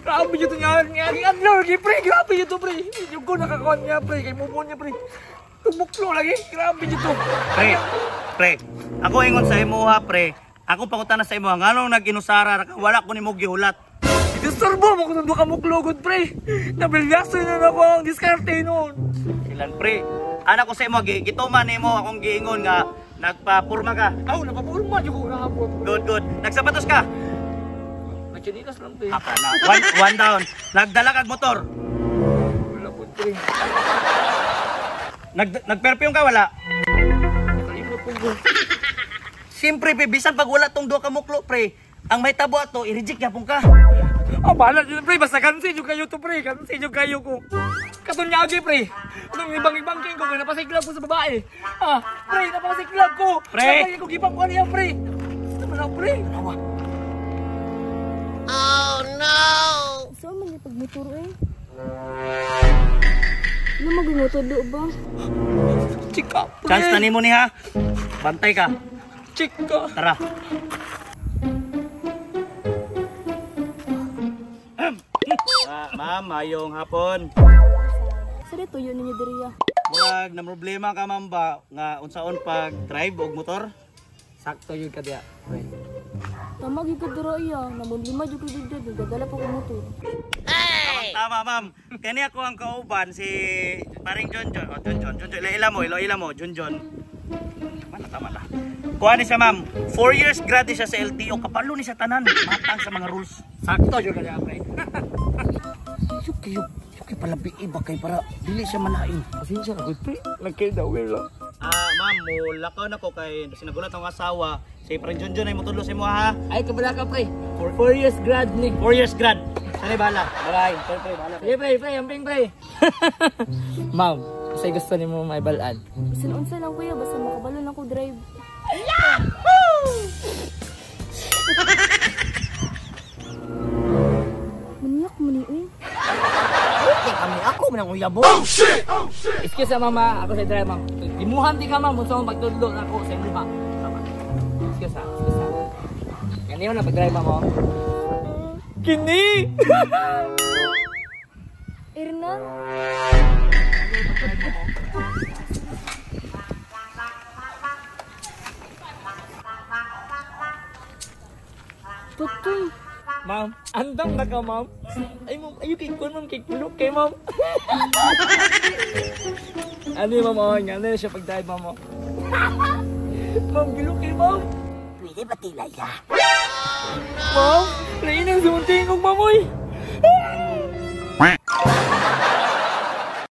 Grabe yun nga nga adlaw lagi pre, grabe yun to pre. Yung ko nakakuan niya pre, kay mubon niya pre. Tumuklo lagi, grabe yun to. Pre, pre, ako ingon sa imuha pre. Ako pangutana sa imuha nganong nag-inusara ra ka, wala ko nimo gihulat. Istorbo mo kung duha ka muklo gud pre. Nabilyaso na nako ang diskarte noon. Silan pre. Ana ko sa imo gituman nimo akong giingon nga nagpapurma ka. Aw, napapurma jud ko gahapon. Good, good. Nagsapatos ka? Nagchinilas lang pre. Apa na. One down. Nagdala kag motor. Wala po pre. Nagperfume ka wala? Nakalimot po ko. Siyempre pre, bisan pag wala tong duha ka muklo pre, ang may tabo ato i-reject gyapon ka. Ah, bahala dyan pre, basta kansi jud kayo to pre, kansi jud kayo ko. Katunyagi pre, nung ibang-ibang king ko, napasiklab ko sa babae. Ah, pre, napasiklab ko. Pre! Napasiklab ko, gipang ko niya pre. Ano na pre? Nawa. Saan man yung pagmotor eh? Ano magmotor do ba? Chika pre. Chance na nimo ni ha. Bantay ka. Chika. Tara. Ma'am, mayong hapon. Sa dito yun ninyo diri ah. Murag na problema ka ma'am ba nga unsaon pag drive og motor? Sakto yun ka diya, pre. Tama gyud ko dira iya, namumlima jud ko dito, nagdadala pa ko motor. Tama ma'am. Kani ako ang kauban si paring John John. Oh, John John, John John. Ila mo, ila mo, John John. Tama na, tama na. Kuha ni siya ma'am. 4 years grad siya sa LTO. Kapalo ni siya tanan. Matang sa mga rules. Sakto yun ka diya pre. Yuki, yuki pala iba kay para dili siya malain. Pasensya ka good pre. Nagkaidaw lang. Ah, ma'am, mulakaw na ko kay sinagulat ang asawa. Si paring John John ay motudlo sa imo ha. Ay, kabala ka pre. 4 years grad ni. 4 years grad. Sanay bahala. Bye. Pre, pre, bahala. Pre, pre, pre, amping pre. Ma'am, kasi gusto ni mo may balaan. Bisan unsa lang kuya, basta makabalo lang ko drive. Manyak mo ni eh. Kami ako manang uyabo. Excuse sa mama, ako sa drive ma'am. Imuhan di ka ma'am, unsa mong pagtudlo nako sa imuha. Tama. Excuse ha, excuse ha. Kani na pag-drive ma'am oh. Kini. Irnan, Patoy. Ma'am, andam na ka ma'am. Ay ma'am, ayo kay kun ma'am, kay kulok kay ma'am. Ano yung ma'am, oh, nga na siya pag-drive ma'am oh. Ma'am, gilok kay ma'am. Pwede ba tilay ha? Ma'am, lain ang sumuntingog ma'am oy.